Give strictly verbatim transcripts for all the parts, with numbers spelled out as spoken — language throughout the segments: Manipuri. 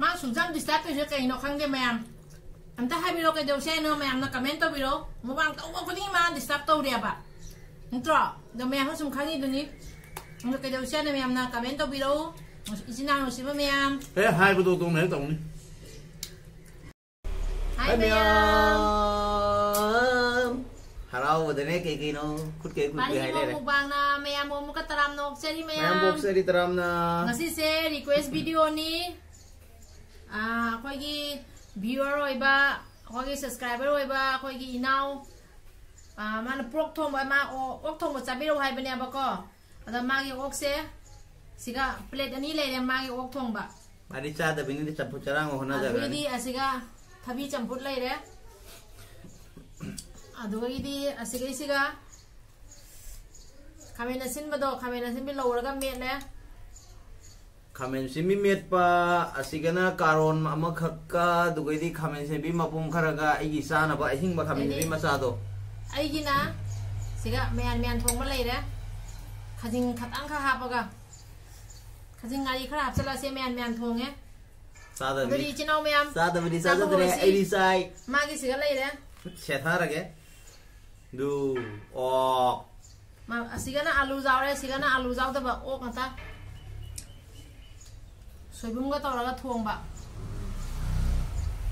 ꯃꯥ ꯁꯨꯝ ꯁꯨꯝ ꯗꯤꯁꯇꯔꯕ ꯇꯧꯔꯤꯁꯦ ꯀꯩꯅꯣ ꯈꯪꯗꯦ ꯃꯌꯥꯝ꯫ ꯑꯝꯇ ꯍꯥꯏꯕꯤꯔꯣ, ꯀꯩꯗꯧꯁꯦ ꯍꯥꯏꯅꯣ? ꯃꯌꯥꯝꯅ ꯀꯃꯦꯟ ꯇꯧꯕꯤꯔꯣ꯫ ꯃꯨꯛꯕꯥꯡ ꯇꯧꯕ ꯈꯨꯗꯤꯡꯒꯤ ꯃꯥ ꯗꯤꯁꯇꯔꯕ ꯇꯧꯔꯦꯕ, ꯅꯠꯇ꯭ꯔꯣ? ꯑꯗꯣ ꯃꯌꯥꯝꯅ ꯁꯨꯝ ꯈꯪꯉꯤꯗꯨꯅꯤ꯫ ꯑꯗꯣ ꯀꯩꯗꯧꯁꯦ ꯍꯥꯏꯅꯣ? ꯃꯌꯥꯝꯅ ꯀꯃꯦꯟ ꯇꯧꯕꯤꯔꯛꯎ, ꯏꯆꯤꯟ ꯏꯅꯥꯎ ꯅꯨꯡꯁꯤꯕ ꯃꯌꯥꯝ꯫ ꯑꯦ, ꯍꯥꯏꯕꯗꯣ ꯑꯗꯨꯝ ꯍꯦꯛ ꯇꯧꯅꯤ꯫ ꯍꯥꯏ ꯍꯥꯏ ꯃꯌꯥꯝ꯫ ꯃꯌꯥꯝ꯫ ꯍꯔꯥꯎꯕꯗꯅꯦ ꯀꯩ ꯀꯩꯅꯣ ꯈꯨꯠ ꯀꯩ ꯈꯨꯠ ꯀꯩ ꯍꯥꯏ ꯄꯥꯔꯤꯕ ꯂꯩꯔꯦ꯫ ꯃꯨꯛꯕꯥꯡꯅ ꯃꯌꯥꯝꯕꯨ ꯑꯃꯨꯛꯀ ꯇꯔꯥꯝꯅ ꯑꯣꯛꯆꯔꯤ ꯃꯌꯥꯝ ꯃꯌꯥꯝ꯫ ꯄꯣꯛꯆꯔꯤ ꯇꯔꯥꯝꯅ꯫ ꯉꯁꯤꯁꯦ ꯔꯤꯀ꯭ꯋꯦꯁ ꯚꯤꯗꯤꯑꯣꯅꯤ꯫ ꯑꯥ, ꯑꯩꯈꯣꯏꯒꯤ ꯚ꯭ꯌꯨꯋꯔ ꯑꯣꯏꯕ, ꯑꯩꯈꯣꯏꯒꯤ ꯁꯕꯁꯀ꯭ꯔꯥꯏꯕꯔ ꯑꯣꯏꯕ ꯑꯩꯈꯣꯏꯒꯤ ꯏꯅꯥꯎ, ꯑꯥ, ꯃꯥꯅ ꯄꯣꯔꯛ ꯊꯣꯡꯕ, ꯃꯥ ꯑꯣ-, ꯑꯣꯛ ꯊꯣꯡꯕ ꯆꯥꯕꯤꯔꯛꯎ ꯍꯥꯏꯕꯅꯦꯕꯀꯣ꯫ ꯑꯗ ꯃꯥꯒꯤ ꯑꯣꯛꯁꯦ ꯁꯤꯒ ꯄ꯭ꯂꯦꯠ ꯑꯅꯤ ꯂꯩꯔꯦ, ꯃꯥꯒꯤ ꯑꯣꯛ ꯊꯣꯡꯕ꯫ ꯃꯥꯗꯤ ꯆꯥꯗꯕꯅꯤꯅ ꯆꯝꯐꯨꯠ ꯆꯔꯥꯡ ꯑꯣꯟꯅꯖꯈ꯭ꯔꯅꯤ꯫ ꯑꯗꯨꯒꯤꯗꯤ ꯑꯁꯤꯒ ꯊꯕꯤ ꯆꯝꯐꯨꯠ ꯂꯩꯔꯦ꯫ ꯑꯗꯨꯗꯒꯤꯗꯤ ꯑꯁꯤꯒꯩꯁꯤꯒ ꯈꯥꯃꯦꯟ ꯑꯁꯤꯟꯕꯗꯣ, ꯈꯥꯃꯦꯟ ꯑꯁꯤꯟꯕꯤ ꯂꯧꯔꯒ ꯃꯦꯠꯂꯦ꯫ ꯈꯥꯃꯦꯟ ꯑꯁꯤꯟꯕꯤ ꯃꯦꯠꯄ, ꯑꯁꯤꯒꯅ ꯀꯥꯔꯣꯟ ꯑꯃꯈꯛꯀ, ꯑꯗꯨꯒꯩꯗꯤ ꯈꯥꯃꯦꯟ ꯑꯁꯤꯟꯕꯤ ꯃꯄꯨꯝ ꯈꯔꯒ, ꯑꯩꯒꯤ ꯆꯥꯅꯕ ꯑꯍꯤꯡꯕ ꯈꯥꯃꯦꯟ ꯑꯁꯤꯟꯕꯤ ꯑꯗꯩꯗꯤ ꯃꯆꯥꯗꯣ꯫ ꯑꯩꯒꯤꯅ ꯁꯤꯒ ꯃꯌꯥꯟ ꯃꯌꯥꯟ ꯊꯣꯡꯕ ꯂꯩꯔꯦ꯫ ꯈꯖꯤꯡ ꯈꯇꯪꯈꯛ ꯍꯥꯞꯄꯒ, ꯈꯖꯤꯡ ꯉꯥꯔꯤ ꯈꯔ ꯍꯥꯞꯆꯤꯜꯂꯁꯦ, ꯃꯌꯥꯟ ꯃꯌꯥꯟ ꯊꯣꯡꯉꯦ꯫ ꯆꯥꯗꯕꯅꯤ꯫ ꯑꯗꯨꯗꯤ ꯏꯆꯤꯟ ꯏꯅꯥꯎ ꯃꯌꯥꯝ, ꯆꯥꯗꯕꯅꯤ, ꯆꯥꯕ ꯆꯥꯖꯗ꯭ꯔꯦ, ꯍꯧꯔꯁꯤ꯫ ꯑꯩꯗꯤ ꯆꯥꯏ꯫ ꯃꯥꯒꯤ ꯁꯤꯒ ꯂꯩꯔꯦ꯫ ꯁꯦꯠꯊꯔꯒꯦ꯫ ꯗꯨ, ꯑꯣ꯫ ꯃꯥ-, ꯑꯁꯤꯒꯅ ꯑꯂꯨ ꯌꯥꯎꯔꯦ, ꯑꯁꯤꯒꯅ ꯑꯂꯨ ꯌꯥꯎꯗꯕ ꯑꯣꯛ ꯉꯥꯛꯇ꯫ ꯁꯣꯏꯕꯨꯝꯒ ꯇꯧꯔꯒ ꯊꯣꯡꯕ꯫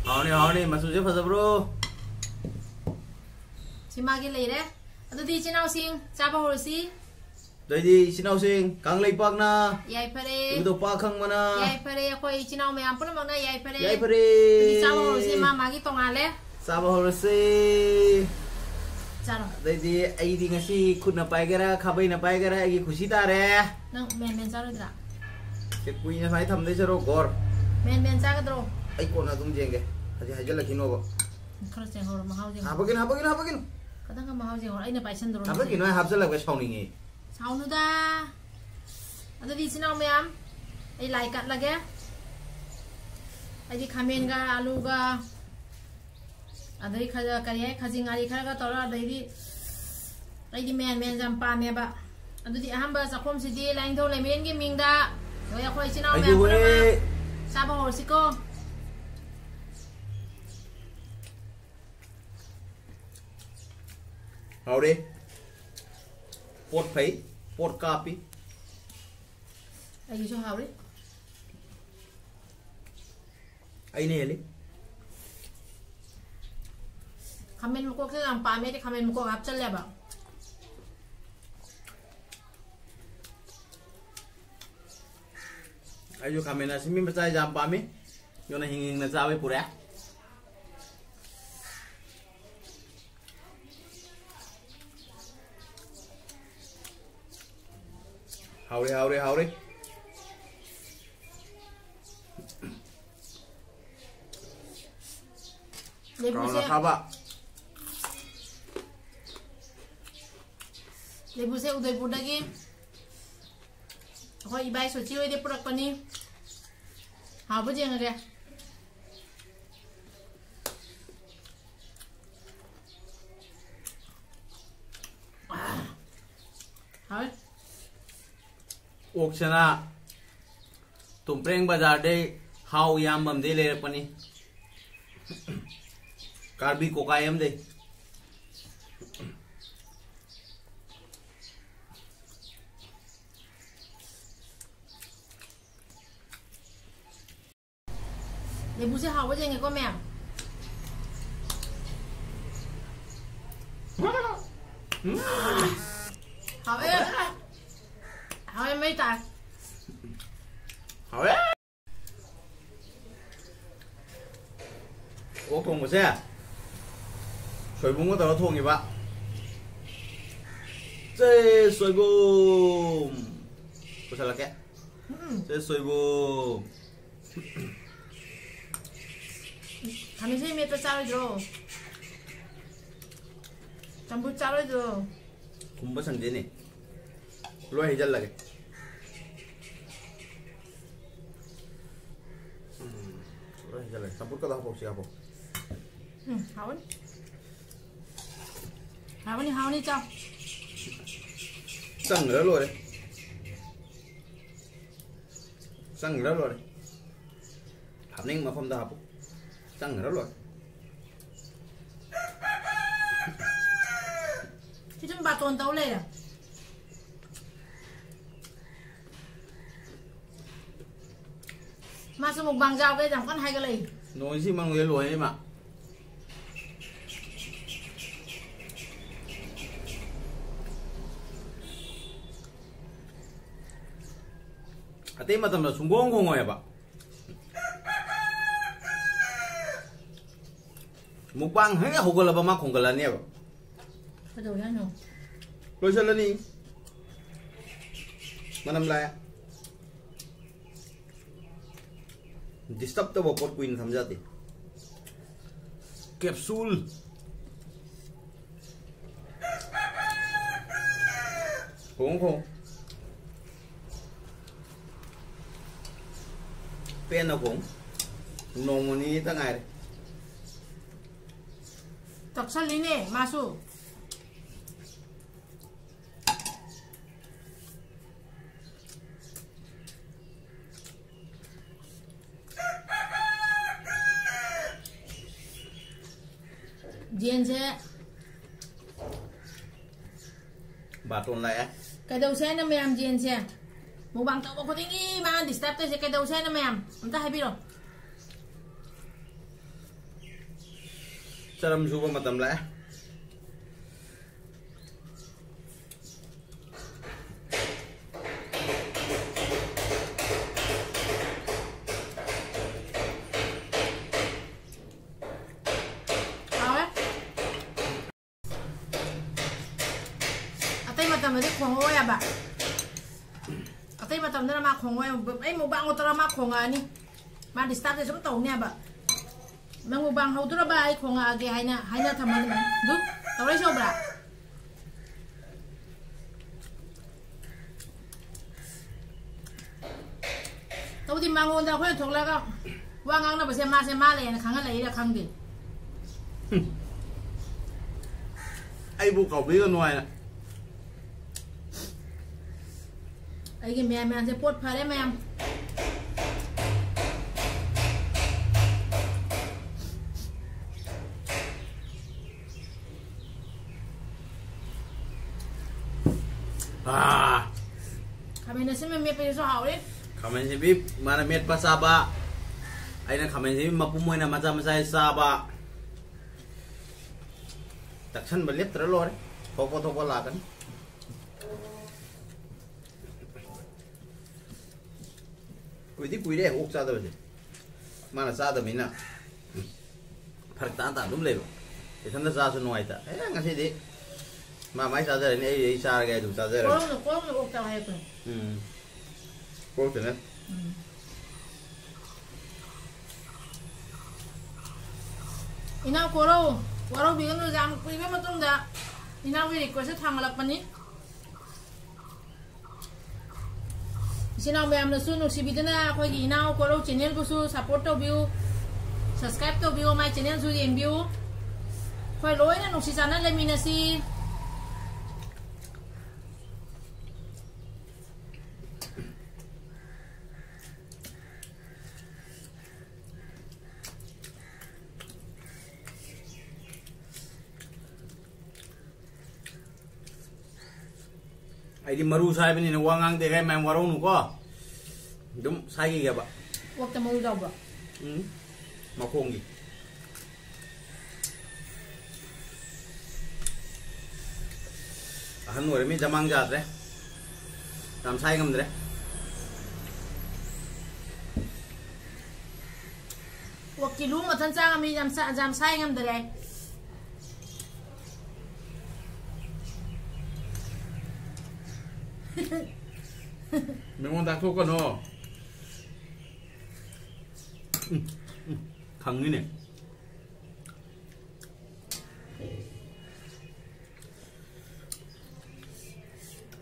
ꯍꯥꯎꯅꯤ, ꯍꯥꯎꯅꯤ, ꯃꯆꯨꯁꯦ ꯐꯖꯕ꯭ꯔꯣ? ꯁꯤ ꯃꯥꯒꯤ ꯂꯩꯔꯦ꯫ ꯑꯗꯨꯗꯤ ꯏꯆꯤꯟ ꯏꯅꯥꯎꯁꯤꯡ ꯆꯥꯕ ꯍꯧꯔꯁꯤ꯫ ꯑꯗꯩꯗꯤ ꯏꯆꯤꯟ ꯏꯅꯥꯎꯁꯤꯡ ꯀꯪꯂꯩꯄꯥꯛꯅ, ꯌꯥꯏꯐꯔꯦ꯫ ꯏꯕꯨꯙꯧ ꯄꯥ ꯈꯪꯕꯅ꯫ ꯌꯥꯏꯐꯔꯦ, ꯑꯩꯈꯣꯏ ꯏꯆꯤꯟ ꯏꯅꯥꯎ ꯃꯌꯥꯝ ꯄꯨꯝꯅꯃꯛꯅ ꯌꯥꯏꯐꯔꯦ꯫ ꯌꯥꯏꯐꯔꯦ꯫ ꯑꯗꯨꯗꯤ ꯆꯥꯕ ꯍꯧꯔꯁꯤ, ꯃꯥ ꯃꯥꯒꯤ ꯇꯣꯉꯥꯜꯂꯦ꯫ ꯆꯥꯕ ꯍꯧꯔꯁꯤ꯫ ꯆꯥꯔꯣ꯫ ꯑꯗꯩꯗꯤ ꯑꯩꯗꯤ ꯉꯁꯤ ꯈꯨꯠꯅ ꯄꯥꯏꯒꯦꯔꯥ, ꯈꯥꯕꯩꯅ ꯄꯥꯏꯒꯦꯔꯥ, ꯑꯩꯒꯤ ꯈꯨꯁꯤ ꯇꯥꯔꯦ꯫ ꯅꯪ ꯃꯦꯟ ꯃꯦꯟ ꯆꯥꯔꯣꯏꯗ꯭ꯔꯥ? ꯁꯦ ꯀꯨꯏꯅ ꯁꯨꯃꯥꯏꯅ ꯊꯝꯗꯣꯏ ꯁꯔꯨꯛ, ꯒꯣꯔ꯫ ꯃꯦꯟ ꯃꯦꯟ ꯆꯥꯒꯗ꯭ꯔꯣ? ꯑꯩ ꯀꯣꯟꯅ ꯑꯗꯨꯝ ꯌꯦꯡꯒꯦ꯫ ꯍꯧꯖꯤꯛ ꯍꯥꯏꯖꯤꯜꯂꯛꯈꯤꯅꯣꯕ꯫ ꯈꯔ ꯆꯦꯡꯍꯧꯔꯣ, ꯃꯍꯥꯎ ꯌꯦꯡꯉꯣ꯫ ꯍꯥꯞꯄꯛꯀꯅꯨ, ꯍꯥꯞꯄꯛꯀꯅꯨ, ꯍꯥꯞꯄꯛꯀꯅꯨ꯫ ꯈꯇꯪꯒ ꯃꯍꯥꯎ ꯌꯦꯡꯍꯧꯔꯣ꯫ ꯑꯩꯅ ꯄꯥꯏꯁꯟꯗ꯭ꯔꯣ ꯅꯪꯁꯦ? ꯍꯥꯞꯄꯛꯀꯅꯨ, ꯑꯩ ꯍꯥꯞꯆꯜꯂꯛꯄ ꯁꯥꯎꯅꯤꯡꯉꯤ꯫ ꯁꯥꯎꯅꯨꯗ꯫ ꯑꯗꯨꯗꯤ ꯏꯆꯤꯟ ꯏꯅꯥꯎ ꯃꯌꯥꯝ, ꯑꯩ ꯂꯥꯏ ꯀꯠꯂꯒꯦ꯫ ꯑꯩꯗꯤ ꯈꯥꯃꯦꯟꯒ ꯑꯂꯨꯒ, ꯑꯗꯩ ꯈ-, ꯀꯔꯤ ꯍꯥꯏ, ꯈꯥꯖꯤꯡ ꯉꯥꯔꯤ ꯈꯔꯒ ꯇꯧꯔ, ꯑꯗꯩꯗꯤ ꯑꯩꯗꯤ ꯃꯦꯟ ꯃꯦꯟ ꯌꯥꯝ ꯄꯥꯝꯃꯦꯕ꯫ ꯑꯗꯨꯗꯤ ꯑꯍꯥꯟꯕ ꯆꯥꯛꯈꯨꯝꯁꯤꯗꯤ ꯂꯥꯏꯅꯤꯡꯊꯧ ꯂꯩꯃꯔꯦꯟꯒꯤ ꯃꯤꯡꯗ ꯑꯩꯈꯣꯏ ꯏꯆꯤꯟ ꯏꯅꯥꯎ ꯑꯩꯗꯤ ꯃꯌꯥꯝ ꯍꯣꯔꯦꯟ ꯄꯨꯝꯅꯃꯛ ꯆꯥꯕ ꯍꯧꯔꯁꯤꯀꯣ꯫ ꯍꯥꯎꯔꯦ꯫ ꯄꯣꯠ ꯐꯩ, ꯄꯣꯠ ꯀꯥꯞꯄꯤ꯫ ꯑꯩꯒꯤꯁꯨ ꯍꯥꯎꯔꯤ꯫ ꯑꯩꯅ ꯍꯦꯜꯂꯤ꯫ ꯈꯥꯃꯦꯟ ꯃꯀꯣꯛꯁꯦ ꯌꯥꯝ ꯄꯥꯝꯃꯦ, ꯑꯩꯗꯤ ꯈꯥꯃꯦꯟ ꯃꯀꯣꯛ ꯍꯥꯞꯆꯜꯂꯦꯕ꯫ ꯑꯩꯁꯨ ꯈꯥꯃꯦꯟ ꯑꯁꯤꯟꯕꯤ ꯃꯆꯥꯁꯦ ꯌꯥꯝ ꯄꯥꯝꯃꯤ꯫ ꯑꯗꯨꯅ ꯍꯤꯡ ꯍꯤꯡꯅ ꯆꯥꯕꯩ ꯄꯨꯔꯛꯑꯦ꯫ ꯍꯥꯎꯔꯦ, ꯍꯥꯎꯔꯦ, ꯍꯥꯎꯔꯦ꯫ ꯂꯦꯕꯨꯁꯦ, ꯀꯥꯎꯅ ꯊꯥꯕ꯫ ꯂꯦꯕꯨꯁꯦ ꯎꯗꯩꯄꯨꯔꯗꯒꯤ ꯑꯩꯈꯣꯏ ꯏꯕꯥꯏ ꯁꯣꯆꯤ ꯍꯣꯏꯗꯩ ꯄꯨꯔꯛꯄꯅꯤ꯫ ꯍꯥꯎꯕ ꯌꯦꯡꯉꯒꯦ꯫ ꯍꯥꯎꯋꯦ꯫ ꯑꯣꯛꯁꯅꯥ ꯇꯨꯝꯄ꯭ꯔꯦꯡ ꯕꯖꯥꯔꯗꯩ ꯍꯥꯎ ꯏꯌꯥꯝꯕ ꯑꯃꯗꯩ ꯂꯩꯔꯛꯄꯅꯤ꯫ ꯀꯥꯔꯕꯤ ꯀꯣꯀꯥꯏ ꯑꯃꯗꯩ꯫ ꯂꯦꯕꯨꯁꯦ ꯍꯥꯎꯕ ꯌꯦꯡꯉꯦꯀꯣ ꯃꯌꯥꯝ꯫ ꯍꯥꯎꯋꯦ꯫ ꯍꯥꯎꯋꯦ, ꯃꯩ ꯇꯥꯏ꯫ ꯍꯥꯎꯋꯦ꯫ ꯑꯣꯛ ꯊꯣꯡꯕꯁꯦ ꯁꯣꯏꯕꯨꯝꯒ ꯇꯧꯔ ꯊꯣꯡꯉꯤꯕ꯫ ꯆꯦ ꯁꯣꯏꯕꯨꯝ꯫ ꯄꯨꯁꯜꯂꯛꯀꯦ꯫ ꯎꯝ꯫ ꯆꯦ ꯁꯣꯏꯕꯨꯝ꯫ ꯈꯥꯃꯦꯟꯁꯤꯟ ꯃꯦꯠꯄ ꯆꯥꯔꯣꯏꯗ꯭ꯔꯣ? ꯆꯝꯐꯨꯠ ꯆꯥꯔꯣꯏꯗ꯭ꯔꯣ? ꯈꯨꯝꯕ ꯁꯪꯗꯦꯅꯦ꯫ ꯂꯣꯏ ꯍꯩꯖꯜꯂꯒꯦ꯫ ꯎꯝ, ꯂꯣꯏ ꯍꯩꯖꯜꯂꯒꯦ꯫ ꯆꯝꯐꯨꯠꯀꯗꯣ ꯍꯥꯞꯄꯧꯁꯤ, ꯍꯥꯞꯄꯧ꯫ ꯎꯝ, ꯍꯥꯎꯅꯤ꯫ ꯍꯥꯎꯅꯤ, ꯍꯥꯎꯅꯤ, ꯆꯥꯎ꯫ ꯆꯪꯈ꯭ꯔ ꯂꯣꯏꯔꯦ꯫ ꯆꯪꯈ꯭ꯔ ꯂꯣꯏꯔꯦ꯫ ꯍꯥꯞꯅꯤꯡ ꯃꯐꯝꯗ ꯍꯥꯞꯄꯨ꯫ ꯆꯪꯈ꯭ꯔ ꯂꯣꯏꯔꯦ꯫ ꯁꯤ ꯁꯨꯝ ꯕꯥꯇꯣꯟ ꯇꯧ ꯂꯩꯔꯦ꯫ ꯃꯥꯁꯨ ꯃꯨꯛꯕꯥꯡ ꯆꯥꯎꯒꯦ ꯌꯥꯝ ꯀꯟꯅ ꯍꯥꯏꯒꯠꯂꯛꯏ꯫ ꯅꯣꯡꯁꯤ ꯃꯅꯨꯡꯗ ꯂꯣꯏꯔꯦ ꯏꯃꯥ꯫ ꯑꯇꯩ ꯃꯇꯝꯗ ꯁꯨꯡꯈꯣꯡ ꯈꯣꯡꯉꯣꯏꯕ꯫ ꯃꯨꯛꯕꯥꯡ ꯍꯦꯛ ꯍꯧꯒꯠꯂꯕ ꯃꯥ ꯈꯣꯡꯒꯠꯂꯅꯦꯕ꯫ ꯀꯩꯗꯧꯔꯦ ꯍꯥꯏꯅꯣ? ꯂꯣꯏꯁꯤꯜꯂꯅꯤ꯫ ꯃꯅꯝ ꯂꯥꯛꯑꯦ꯫ ꯗꯤꯁꯇꯔꯕ ꯇꯧꯕ ꯄꯣꯠ ꯀꯨꯏꯅ ꯊꯝꯖꯗꯦ꯫ ꯀꯦꯞꯁꯨꯜ꯫ ꯈꯣꯡ ꯈꯣꯡ꯫ ꯄꯦꯟꯅ ꯈꯣꯡ꯫ ꯅꯣꯡꯃ ꯅꯤꯅꯤꯇ ꯉꯥꯏꯔꯦ꯫ ꯇꯛꯁꯜꯂꯤꯅꯦ ꯃꯥꯁꯨ꯫ ꯖꯦꯟꯁꯦ꯫ ꯕꯥꯇꯣꯟ ꯂꯥꯛꯑꯦ꯫ ꯀꯩꯗꯧꯁꯦ ꯍꯥꯏꯅꯣ ꯃꯌꯥꯝ ꯖꯦꯟꯁꯦ? ꯃꯨꯛꯕꯥꯡ ꯇꯧꯕ ꯈꯨꯗꯤꯡꯒꯤ ꯃꯥꯅ ꯗꯤꯁꯇꯔꯕ ꯇꯧꯔꯤꯁꯦ ꯀꯩꯗꯧꯁꯦ ꯍꯥꯏꯅꯣ ꯃꯌꯥꯝ? ꯑꯝꯇ ꯍꯥꯏꯕꯤꯔꯣ꯫ ꯆꯔꯝ ꯁꯨꯕ ꯃꯇꯝ ꯂꯥꯛꯑꯦ꯫ ꯍꯥꯎꯋꯦ꯫ ꯑꯇꯩ ꯃꯇꯝꯗꯗꯤ ꯈꯣꯡꯉꯛꯑꯣ ꯌꯥꯕ꯫ ꯑꯇꯩ ꯃꯇꯝꯗꯅ ꯃꯥ ꯈꯣꯡꯉꯛꯑꯣ ꯌꯥꯕ꯫ ꯑꯩ ꯃꯨꯛꯕꯥꯡ ꯇꯧꯔ ꯃꯥ ꯈꯣꯡꯉꯛꯑꯅꯤ꯫ ꯃꯥ ꯗꯤꯁꯇꯥꯔꯕꯁꯦ ꯁꯨꯝ ꯇꯧꯅꯦꯕ꯫ ꯅꯪ ꯃꯨꯛꯕꯥꯡ ꯍꯧꯗꯣꯔꯕ ꯑꯩ ꯈꯣꯡꯉꯛꯑꯒꯦ ꯍꯥꯏꯅ, ꯍꯥꯏꯅ ꯊꯝꯃ ꯑꯗꯨꯃꯥꯏꯅ꯫ ꯑꯗꯨ ꯇꯧꯔꯛꯏꯁꯦ ꯎꯕ꯭ꯔꯥ? ꯇꯧꯗꯤ ꯃꯉꯣꯟꯗ ꯑꯩꯈꯣꯏꯅ ꯊꯣꯛꯂꯛꯑꯒ ꯋꯥ ꯉꯥꯡꯅꯕꯁꯦ ꯃꯥꯁꯦ ꯃꯥ ꯂꯩꯌꯦꯅ ꯈꯪꯍꯜꯂꯛꯏꯔꯥ ꯈꯪꯗꯦ꯫ ꯑꯩꯕꯨ ꯀꯧꯕꯤꯒꯅꯨ ꯍꯥꯏꯅ꯫ ꯑꯩꯒꯤ ꯃꯌꯥꯝ ꯃꯌꯥꯝꯁꯦ ꯄꯣꯠ ꯐꯔꯦ ꯃꯌꯥꯝ꯫ ꯑꯥ꯫ ꯈꯥꯃꯦꯟ ꯑꯁꯤꯟꯕ ꯃꯦꯠꯄꯁꯤꯁꯨ ꯍꯥꯎꯔꯦ꯫ ꯈꯥꯃꯦꯟ ꯑꯁꯤꯟꯕꯤ ꯃꯥꯅ ꯃꯦꯠꯄ ꯆꯥꯕ, ꯑꯩꯅ ꯈꯥꯃꯦꯟ ꯑꯁꯤꯟꯕꯤ ꯃꯄꯨꯝ ꯑꯣꯏꯅ ꯃꯆꯥ ꯃꯆꯥ ꯆꯥꯕ꯫ ꯇꯛꯁꯟꯕ ꯂꯦꯞꯇ꯭ꯔ ꯂꯣꯏꯔꯦ꯫ ꯊꯣꯛꯄ ꯊꯣꯛꯄ ꯂꯥꯛꯀꯅꯤ꯫ ꯀꯨꯏꯗꯤ ꯀꯨꯏꯔꯦ ꯑꯣꯛ ꯆꯥꯗꯕꯁꯦ꯫ ꯃꯥꯅ ꯆꯥꯗꯕꯅꯤꯅ ꯐꯔꯛ ꯇꯥ ꯇꯥ ꯑꯗꯨꯝ ꯂꯩꯕ꯫ ꯏꯊꯟꯗ ꯆꯥꯁꯨ ꯅꯨꯡꯉꯥꯏꯇ꯫ ꯑꯦ, ꯉꯁꯤꯗꯤ ꯃꯥ ꯃꯥꯏ ꯆꯥꯖꯔꯅꯤ, ꯑꯩ ꯑꯩ ꯆꯥꯔꯒꯦ ꯑꯗꯨꯝ ꯆꯥꯖꯔꯅꯤ꯫ ꯀꯣꯔꯧꯅ, ꯀꯣꯔꯧꯅ ꯑꯣꯛ ꯆꯥꯎ ꯍꯥꯏꯔꯛꯄꯅꯦ꯫ ꯎꯝ꯫ ꯀꯣꯔꯧ ꯆꯦꯅꯦꯜ꯫ ꯎꯝ꯫ ꯏꯅꯥꯎ ꯀꯣꯔꯧ, ꯋꯥꯔꯧꯕꯤꯒꯅꯨ, ꯌꯥꯝ ꯀꯨꯏꯕ ꯃꯇꯨꯡꯗ ꯏꯅꯥꯎꯒꯤ request ꯊꯥꯡꯒꯠꯂꯛꯄꯅꯤ꯫ ꯏꯆꯤꯟ ꯏꯅꯥꯎ ꯃꯌꯥꯝꯅꯁꯨ ꯅꯨꯡꯁꯤꯕꯤꯗꯨꯅ ꯑꯩꯈꯣꯏꯒꯤ ꯏꯅꯥꯎ ꯀꯣꯔꯧ ꯆꯦꯅꯦꯜꯕꯨꯁꯨ support ꯇꯧꯕꯤꯌꯨ, subscribe ꯇꯧꯕꯤꯌꯨ, ꯃꯥꯏ ꯆꯦꯅꯦꯜꯁꯨ ꯌꯦꯡꯕꯤꯌꯨ꯫ ꯑꯩꯈꯣꯏ ꯂꯣꯏꯅ ꯅꯨꯡꯁꯤ ꯆꯥꯟꯅ ꯂꯩꯃꯤꯟꯅꯁꯤ꯫ ꯑꯩꯗꯤ ꯃꯔꯨ ꯁꯥꯏꯕꯅꯤꯅ ꯋꯥ ꯉꯥꯡꯗꯦ, ꯀꯥꯏ ꯃꯌꯥꯝ ꯋꯥꯔꯧꯅꯨꯀꯣ꯫ ꯑꯗꯨꯝ ꯁꯥꯏꯈꯤꯒꯦꯕ꯫ ꯑꯣꯛꯇ ꯃꯔꯨ ꯌꯥꯎꯕ꯭ꯔꯣ? ꯎꯝ꯫ ꯃꯈꯣꯡꯒꯤ꯫ ꯑꯍꯟ ꯑꯣꯏꯔꯃꯤ ꯖꯃꯥꯡ ꯌꯥꯗ꯭ꯔꯦ꯫ ꯌꯥꯝ ꯁꯥꯏ ꯉꯝꯗ꯭ꯔꯦ꯫ ꯑꯣ, ꯀꯤꯂꯣ ꯃꯊꯟ ꯆꯥ ꯉꯝꯃꯤ, ꯌꯥꯝ ꯁꯥ-, ꯌꯥꯝ ꯁꯥꯏ ꯉꯝꯗꯔꯦ꯫ ꯃꯤꯉꯣꯟꯗ ꯍꯥꯏꯊꯣꯛꯀꯅꯣ꯫ ꯎꯝ, ꯎꯝ, ꯈꯪꯉꯤꯅꯦ꯫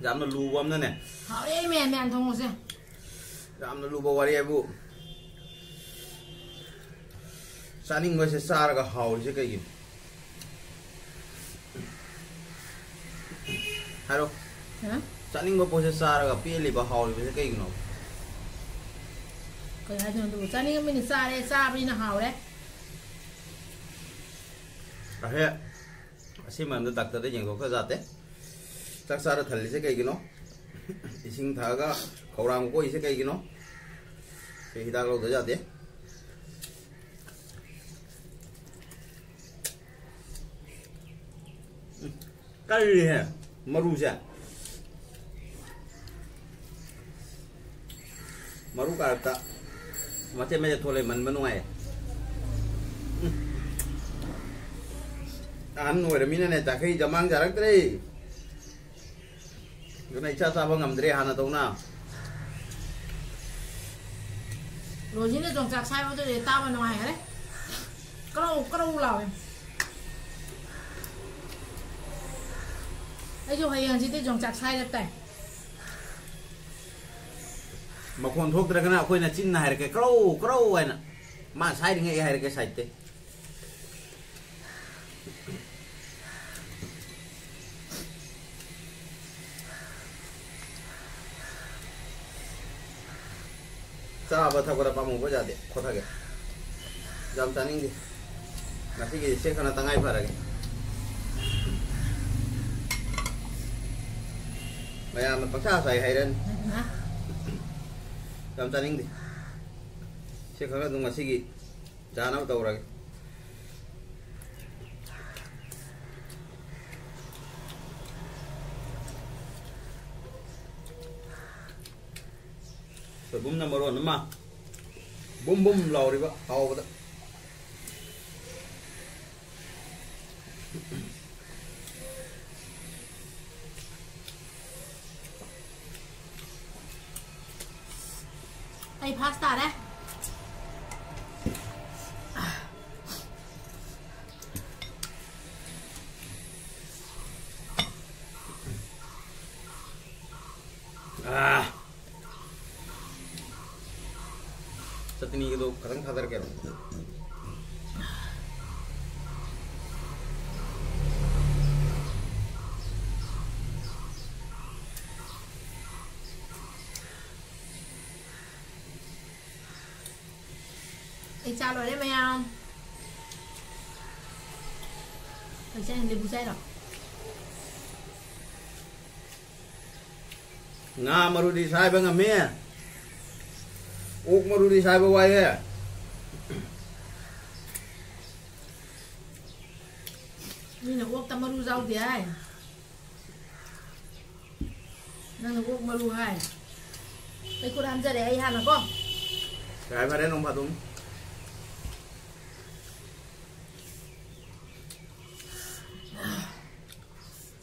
ꯌꯥꯝꯅ ꯂꯨꯕ ꯑꯃꯅꯅꯦ꯫ ꯍꯥꯎꯔꯦ, ꯃꯌꯥꯟ ꯃꯌꯥꯟ ꯊꯣꯡꯕꯁꯦ꯫ ꯌꯥꯝꯅ ꯂꯨꯕ ꯋꯥꯔꯤ ꯍꯥꯏꯕꯨ, ꯆꯥꯅꯤꯡꯕꯁꯦ ꯆꯥꯔꯒ ꯍꯥꯎꯔꯤꯁꯦ ꯀꯩꯒꯤꯅꯣ? ꯍꯥꯏꯔꯣ꯫ ꯍꯥ? ꯆꯥꯅꯤꯡꯕ ꯄꯣꯠꯁꯦ ꯆꯥꯔꯒ ꯄꯦꯜꯂꯤꯕ, ꯍꯥꯎꯔꯤꯕꯁꯦ ꯀꯩꯒꯤꯅꯣ? ꯀꯩ ꯍꯥꯏꯗꯣꯏꯅꯣ ꯑꯗꯨꯕꯨ? ꯆꯥꯅꯤꯡꯉꯕꯅꯤꯅ ꯆꯥꯔꯦ, ꯆꯥꯕꯅꯤꯅ ꯍꯥꯎꯔꯦ꯫ ꯑꯍꯦ, ꯑꯁꯤ ꯃꯔꯝꯗ ꯗꯥꯛꯇꯔꯗ ꯌꯦꯡꯊꯣꯛꯇ ꯌꯥꯗꯦ꯫ ꯆꯥꯛ ꯆꯥꯔ ꯊꯜꯂꯤꯁꯦ ꯀꯩꯒꯤꯅꯣ? ꯏꯁꯤꯡ ꯊꯛꯑꯒ ꯈꯧꯔꯥꯡꯕ ꯀꯣꯛꯏꯁꯦ ꯀꯩꯒꯤꯅꯣ? ꯁꯤ ꯍꯤꯗꯥꯛ ꯂꯧꯗ ꯌꯥꯗꯦ꯫ ꯎꯝ, ꯀꯜꯂꯤꯍꯦ ꯃꯔꯨꯁꯦ꯫ ꯃꯔꯨ ꯀꯥꯔꯛꯇ ꯃꯆꯦꯠ ꯃꯆꯦꯠ ꯊꯣꯛꯂꯛꯑꯦ, ꯃꯟꯕ ꯅꯨꯡꯉꯥꯏꯌꯦ꯫ ꯎꯝ꯫ ꯑꯍꯟ ꯑꯣꯏꯔꯃꯤꯅꯅꯦ, ꯆꯥꯛꯈꯩ ꯖꯃꯥꯡ ꯆꯥꯔꯛꯇ꯭ꯔꯦ꯫ ꯑꯗꯨꯅ ꯏꯆꯥ ꯆꯥꯕ ꯉꯝꯗ꯭ꯔꯦ ꯍꯥꯟꯅ ꯇꯧꯅ꯫ ꯔꯣꯖꯤꯅ ꯌꯣꯡꯆꯥꯛ ꯁꯥꯏꯕꯗꯨꯗꯤ ꯇꯥꯕ ꯅꯨꯡꯉꯥꯏꯈꯔꯦ꯫ ꯀ꯭ꯔꯧ ꯀ꯭ꯔꯧ ꯂꯥꯎꯋꯦ꯫ ꯑꯩꯁꯨ ꯍꯌꯦꯡ ꯍꯪꯆꯤꯠꯇꯤ ꯌꯣꯡꯆꯥꯛ ꯁꯥꯏꯔ ꯇꯥꯏ꯫ ꯃꯈꯣꯟ ꯊꯣꯛꯇ꯭ꯔꯒꯅ ꯑꯩꯈꯣꯏꯅ ꯆꯤꯟꯅ ꯍꯥꯏꯔꯛꯀꯦ, "ꯀ꯭ꯔꯧ ꯀ꯭ꯔꯧ" ꯍꯥꯏꯅ꯫ ꯃꯥ ꯁꯥꯏꯔꯤꯉꯩ ꯑꯩ ꯍꯥꯏꯔꯛꯀꯦ ꯁꯥꯏꯠꯇꯩ꯫ ꯆꯥꯕ ꯊꯛꯄꯗ ꯄꯥꯝꯃꯨꯕ ꯌꯥꯗꯦ꯫ ꯈꯣꯊꯒꯦ꯫ ꯌꯥꯝ ꯆꯥꯅꯤꯡꯗꯦ꯫ ꯉꯁꯤꯒꯤ ꯁꯦ ꯈꯔ ꯇꯉꯥꯏ ꯐꯔꯒꯦ꯫ ꯃꯌꯥꯝꯅ ꯄꯪꯆꯥ ꯆꯥꯏ ꯍꯥꯏꯔꯅꯤ꯫ ꯍꯥ? ꯌꯥꯝ ꯆꯥꯅꯤꯡꯗꯦ꯫ ꯁꯦ ꯈꯔ ꯑꯗꯨꯝ ꯉꯁꯤꯒꯤ ꯆꯥꯅꯕ ꯇꯧꯔꯒꯦ꯫ ꯁꯣꯏꯕꯨꯝꯅ ꯃꯔꯣꯟ ꯑꯃ ꯕꯨꯝ ꯕꯨꯝ ꯂꯥꯎꯔꯤꯕ ꯍꯥꯎꯕꯗ꯫ ꯑꯩ ꯐꯥꯁ ꯇꯥꯔꯦ꯫ ꯑꯥ꯫ ꯆꯠꯅꯤꯒꯗꯣ ꯈꯇꯪ ꯊꯥꯗꯔꯛꯀꯦꯔꯣ? ꯑꯩ ꯆꯥ ꯂꯣꯏꯔꯦ ꯃꯌꯥꯝ꯫ ꯀꯩ ꯆꯥꯏꯅꯣ? ꯂꯦꯕꯨ ꯆꯥꯏꯔꯣ? ꯉꯥ ꯃꯔꯨꯗꯤ ꯁꯥꯏꯕ ꯉꯝꯃꯤ, ꯑꯣꯛ ꯃꯔꯨꯗꯤ ꯁꯥꯏꯕ ꯋꯥꯏꯌꯦ꯫ ꯃꯤꯅ ꯑꯣꯛꯇ ꯃꯔꯨ ꯌꯥꯎꯗꯦ ꯍꯥꯏ, ꯅꯪꯅ ꯑꯣꯛ ꯃꯔꯨ ꯍꯥꯏ꯫ ꯑꯩ ꯈꯨꯠ ꯍꯥꯝꯖꯔꯦ, ꯑꯩ ꯍꯥꯟꯅꯀꯣ꯫ ꯌꯥꯏ, ꯐꯔꯦ, ꯅꯣꯡ ꯐꯥꯗꯣꯛ꯫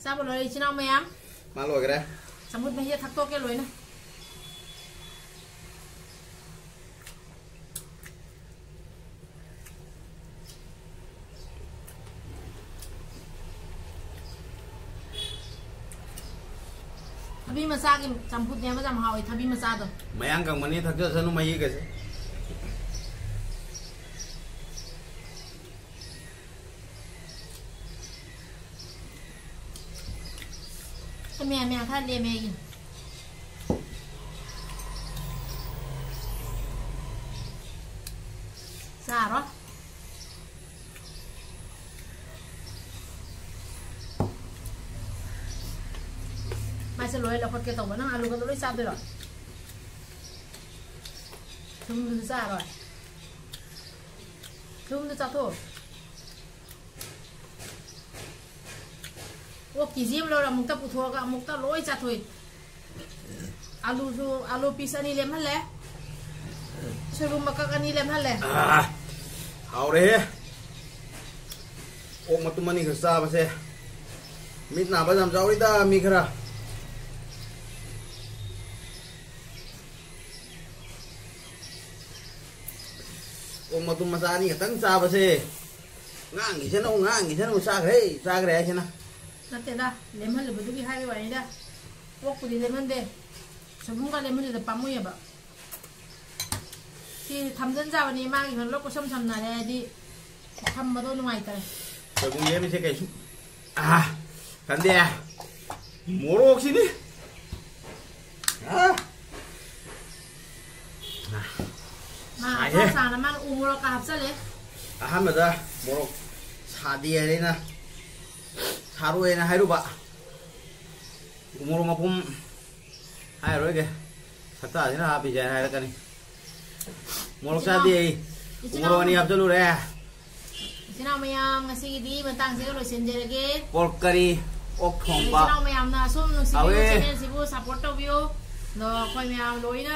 ꯆꯥꯕ ꯂꯣꯏꯔꯦ, ꯏꯆꯤꯟ ꯏꯅꯥꯎ ꯃꯌꯥꯝ꯫ ꯃꯥ ꯂꯣꯏꯈ꯭ꯔꯦ꯫ ꯆꯝꯐꯨꯠ ꯃꯍꯤꯗ ꯊꯛꯇꯣꯛꯀꯦ ꯂꯣꯏꯅ꯫ ꯊꯕꯤ ꯃꯆꯥꯒꯤ ꯆꯝꯐꯨꯠꯅꯦꯕ, ꯌꯥꯝ ꯍꯥꯎꯋꯦ ꯊꯕꯤ ꯃꯆꯥꯗꯣ꯫ ꯃꯌꯥꯡ ꯀꯪꯕꯅꯤ, ꯊꯛꯆꯁꯅꯨ ꯃꯍꯤꯒꯁꯦ꯫ ꯃꯌꯥꯝ ꯃꯌꯥꯝ ꯈꯔ ꯂꯦꯝꯃꯦ ꯑꯩꯒꯤ꯫ ꯆꯥꯔꯣ꯫ ꯃꯥꯏꯁꯦ ꯂꯣꯏ ꯂꯧꯈꯠꯀꯦ ꯇꯧꯕ꯫ ꯅꯪ ꯑꯂꯨꯒꯗꯣ ꯂꯣꯏ ꯆꯥꯗꯣꯏꯔꯣ? ꯊꯨꯝꯗꯨꯁꯨ ꯆꯥꯔꯣꯏ꯫ ꯊꯨꯝꯗꯨ ꯆꯥꯊꯣꯛꯑꯣ꯫ ꯑꯣ, ꯀꯦ ꯖꯤ ꯑꯃ ꯂꯧꯔ ꯑꯃꯨꯛꯇ ꯄꯨꯊꯣꯛꯑꯒ ꯑꯃꯨꯛꯇ ꯂꯣꯏ ꯆꯥꯊꯣꯛꯏ꯫ ꯑꯂꯨꯁꯨ, ꯑꯂꯨ ꯄꯤꯁ ꯑꯅꯤ ꯂꯦꯝꯍꯜꯂꯦ꯫ ꯁꯣꯏꯕꯨꯝ ꯃꯀꯛ ꯑꯅꯤ ꯂꯦꯝꯍꯜꯂꯦ꯫ ꯑꯥ, ꯍꯥꯎꯔꯦꯍꯦ꯫ ꯑꯣꯛ ꯃꯇꯨꯝ ꯑꯅꯤꯈꯛ ꯆꯥꯕꯁꯦ ꯃꯤꯠ ꯅꯥꯕ ꯌꯥꯝ ꯌꯥꯎꯔꯤꯗ ꯃꯤ ꯈꯔ꯫ ꯑꯣꯛ ꯃꯇꯨꯝ ꯃꯆꯥ ꯑꯅꯤ ꯈꯛꯇꯪ ꯆꯥꯕꯁꯦ꯫ ꯉꯥꯡꯈꯤꯁꯅꯨ, ꯉꯥꯡꯈꯤꯁꯅꯨ, ꯆꯥꯈ꯭ꯔꯦ, ꯆꯥꯈ꯭ꯔꯦ ꯍꯥꯏꯁꯤꯅ꯫ ꯅꯠꯇꯦꯗ, ꯂꯦꯝꯍꯜꯂꯨꯕꯗꯨꯒꯤ ꯍꯥꯏꯕ ꯋꯥꯅꯤꯗ꯫ ꯑꯣꯛꯄꯨꯗꯤ ꯂꯦꯝꯍꯟꯗꯦ꯫ ꯁꯣꯏꯕꯨꯝꯒ ꯂꯦꯝꯍꯜꯂꯤꯗꯣ ꯄꯥꯝꯃꯨꯏꯌꯦꯕ꯫ ꯁꯤ ꯊꯝꯖꯤꯟꯖꯕꯅꯤ, ꯃꯥꯒꯤ ꯀꯩꯅꯣ ꯂꯣꯏ ꯀꯣꯏꯁꯝ ꯁꯝꯅꯔꯦ ꯍꯥꯏꯗꯤ ꯊꯝꯕꯗꯣ ꯅꯨꯡꯉꯥꯏꯇꯔꯦ꯫ ꯁꯣꯏꯕꯨꯝ ꯂꯦꯝꯃꯤꯁꯦ ꯀꯩꯁꯨ, ꯑꯥ, ꯀꯟꯗꯦ꯫ ꯃꯣꯔꯣꯛꯁꯤꯅꯤ꯫ ꯑꯥ꯫ ꯃꯥ ꯁꯥꯏꯍꯦ꯫ ꯑꯆꯥ ꯁꯥꯅ ꯃꯥꯅ ꯎ ꯃꯣꯔꯣꯛꯀ ꯍꯥꯞꯆꯜꯂꯦ꯫ ꯑꯍꯥꯟꯕꯗ ꯃꯣꯔꯣꯛ ꯁꯥꯗꯦ ꯍꯥꯏꯅ ꯑꯩꯅ ꯁꯥꯔꯣꯏꯅ ꯍꯥꯏꯔꯨꯕ꯫ ꯎ ꯃꯣꯔꯣꯛ ꯃꯄꯨꯝ ꯍꯥꯏꯔꯣꯏꯒꯦ, ꯁꯛꯇꯥꯁꯤꯅ ꯍꯥꯞꯄꯤꯁꯦ ꯍꯥꯏꯅ ꯍꯥꯏꯔꯛꯀꯅꯤ꯫ ꯃꯣꯔꯣꯛ ꯆꯥꯗꯦ ꯑꯩ꯫ ꯎꯃꯣꯔꯣꯛ ꯑꯅꯤ ꯍꯥꯞꯆꯜꯂꯨꯔꯦ꯫ ꯏꯆꯤꯟ ꯏꯅꯥꯎ ꯃꯌꯥꯝ, ꯉꯁꯤꯒꯤꯗꯤ ꯃꯇꯥꯡꯁꯤꯒ ꯂꯣꯏꯁꯤꯟꯖꯔꯒꯦ꯫ ꯄꯣꯔꯛ ꯀꯔꯤ, ꯑꯣꯛ ꯊꯣꯡꯕ꯫ ꯏꯆꯤꯟ ꯏꯅꯥꯎ ꯃꯌꯥꯝꯅ ꯑꯁꯨꯝ ꯅꯨꯡꯁꯤꯕꯤꯌꯨ, ꯍꯥꯎꯋꯦ꯫ Channelꯁꯤꯕꯨ support ꯇꯧꯕꯤꯌꯨ꯫ ꯑꯗꯣ ꯑꯩꯈꯣꯏ ꯃꯌꯥꯝ ꯂꯣꯏꯅ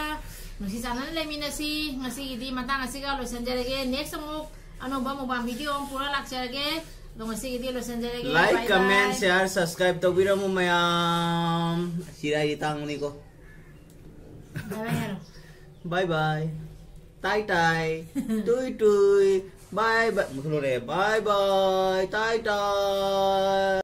ꯅꯨꯡꯁꯤ ꯆꯥꯟꯅꯅ ꯂꯩꯃꯤꯟꯅꯁꯤ꯫ ꯉꯁꯤꯒꯤꯗꯤ ꯃꯇꯥꯡ ꯑꯁꯤꯒ ꯂꯣꯏꯁꯤꯟꯖꯔꯒꯦ꯫ Next ꯑꯃꯨꯛ ꯑꯅꯧꯕ mukbang video ꯑꯃ ꯄꯨꯔ ꯂꯥꯛꯆꯔꯒꯦ꯫ ꯑꯗꯣ ꯉꯁꯤꯒꯤꯗꯤ ꯂꯣꯏꯁꯤꯟꯖꯔꯒꯦ꯫ Like, bye bye꯫ Comment, share, subscribe ꯇꯧꯕꯤꯔꯝꯃꯨ ꯃꯌꯥꯝ꯫ ꯁꯤꯔꯥꯏꯗꯤ ꯇꯥꯡꯕꯅꯤꯀꯣ꯫ Bye bye ꯍꯥꯏꯔꯣ꯫ Bye bye꯫ ꯇꯥꯏ ꯇꯥꯏ꯫ ꯇꯨꯏ ꯇꯨꯏ꯫ Bye bye꯫ ꯃꯨꯊꯠꯂꯨꯔꯦ꯫ Bye bye꯫ ꯇꯥꯏ ꯇꯥꯏ꯫